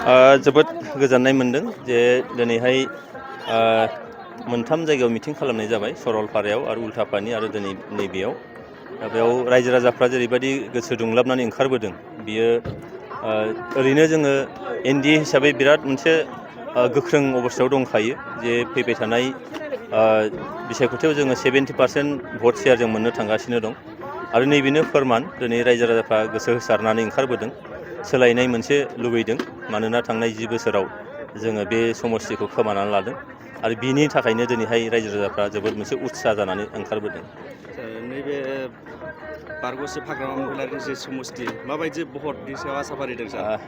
जोबोद गोजोननाय मोनदों जे दिनैहाय मोनथाम जायगायाव मिटिं खालामनाय जाबाय सरलपारायाव आरो उल्थापानि आरो दिनै नैबेयाव बेयाव रायजो राजाफ्रा जेरैबायदि गोसो दुंलाबनानै ओंखारबोदों बियो ओरैनो जोङो एनडिए हिसाबै बिराद मोनसे गोख्रों अबस्थायाव दंखायो जे फैबाय थानाय बिसायख'थियाव जोङो 70% भट शेयार जों मोननो थांगासिनो दं आरो नैबेनो फोरमान दिनै रायजो राजाफ्रा गोसो होसारनानै ओंखारबोदों सोलायनाय मोनसे लुबैदों मानोना थांनाय 10 बोसोराव जोङो बे समस्थिखौ खोमानानै लादों आरो बिनि थाखायनो दिनैहाय रायजो राजाफ्रा जोबोद मोनसे उत्साह जानानै ओंखारबोदों। नैबे बारग'सि हाग्रामा महिलारि जे समस्ति माबायदि भटनि सायाव आसा फारिदों सार?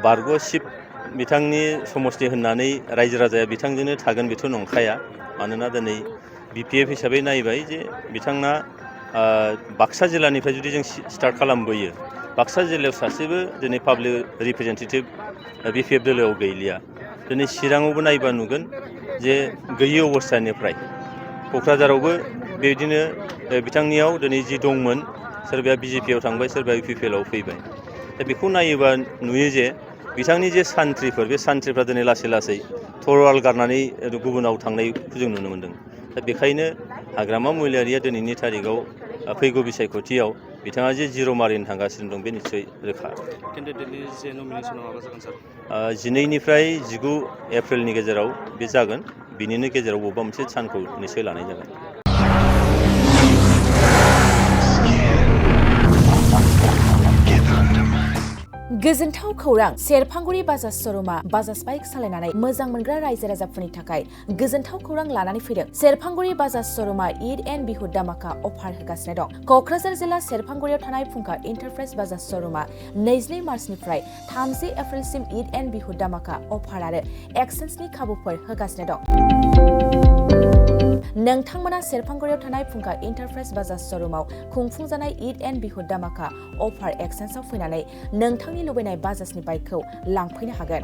बारग'सिब बिथांनि समस्ति होननानै रायजो राजाया बिथांजोंनो थागोन बेथ' नंखाया मानोना दिनै BPF हिसाबै नायबाय जे बिथांना बाक्सा जिल्लानिफ्राय जुदि जों स्टार्ट खालामबोयो बाक्सा जिल्लायाव सासेबो दिनै पाब्लिक रिप्रेजेन्टेटिभ BPF दोलोआव गैलिया दिनै चिराङावबो नायबा नुगोन जे गैयि अबस्थानिफ्राय क'क्राझारावबो बेबायदिनो बिथांनियाव दिनै जि दंमोन सोरबाया BJPआव थांबाय सोरबाया UPPL आव फैबाय दा बेखौ नायोबा नुयो जे बिथांनि जे सान्थ्रिफोर बे सान्थ्रिफ्रा दिनै लासै लासै थरवाल गारनानै गुबुनाव थांनायखौ जों नुनो मोन्दों दा बेखायनो हाग्रामा महिलारिया दिनैनि थारिखआव फैगौ बिसायख'थियाव बिथाङा जे जिर' मारिनो थांगासिनो दं बे निस्सय रोखा। केन्डिडेटनि जे नमिनेसना माबा जागोन सार? 12निफ्राय 19 एप्रिलनि गेजेराव बे जागोन बिनिनो गेजेराव बबेबा मोनसे सानखौ निस्सय लानाय जागोन। गोजोनथाव खौरां सेरफांगुरि बाजाज श'रुमा बाजाज बाइक सालायनानै मोजां मोनग्रा रायजो राजाफोरनि थाखाय गोजोनथाव खौरां लानानै फैदों। सेरफांगुरि बाजाज श'रुमा ईद एन्ड बिहु दामाका अफार होगासिनो दं। क'क्राझार जिल्ला सेरफांगुरियाव थानाय फुंखा इन्टारप्राइज बाजाज श'रुमा 22 मार्चनिफ्राय 30 एप्रिलसिम ईद एन्ड बिहु दामाका अफार आरो एक्सेन्सनि खाबुफोर होगासिनो दं। नोंथांमोना सेरफांगुरियाव थानाय फुंखा इन्टारप्राइज बाजाज श'रुमाव खुंफुंजानाय ईद एन्ड बिहु दामाका अफार एक्सेन्सआव फैनानै नोंथांनि लुबैनाय बाजाजनि बाइकखौ लांफैनो हागोन।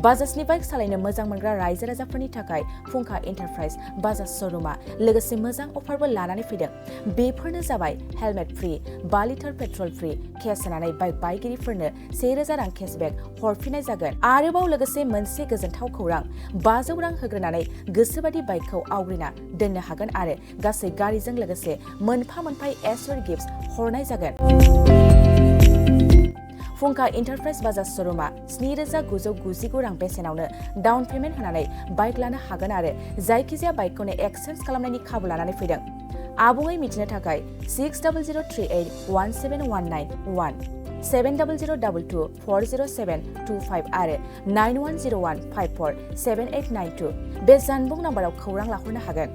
बाजाजनि बाइक सालायनो मोजां मोनग्रा रायजो राजाफोरनि थाखाय फुंखा इन्टारप्राइज बाजाज श'रुमा लोगोसे मोजां अफारबो लानानै फैदों। बेफोरनो जाबाय helmet free 5 litre petrol free case होनानै बाइक बायगिरिफोरनो 1000 रां केसबेक हरफिननाय जागोन। आरोबाव लोगोसे मोनसे गोजोनथाव खौरां 500 रां होग्रोनानै गोसोबादि बाइकखौ आवग्रिना दोननो हागोन आरो गासै गारिजों लोगोसे मोनफा एसर गिफ्ट हरनाय जागोन। फुंखा इन्टारप्राइज बाजाज श'रुमा 7,999 रां बेसेनावनो डाउन पेमेन्ट होनानै बाइक लानो हागोन आरो जायखिजाया बाइकखौनो एक्सचेन्ज खालामनायनि खाबु लानानै फैदों। आबुङै मिथिनो थाखाय 6003817191 7002240725 आरो 9101547892 बे जानबुं नाम्बाराव खौरां लाहरनो हागोन।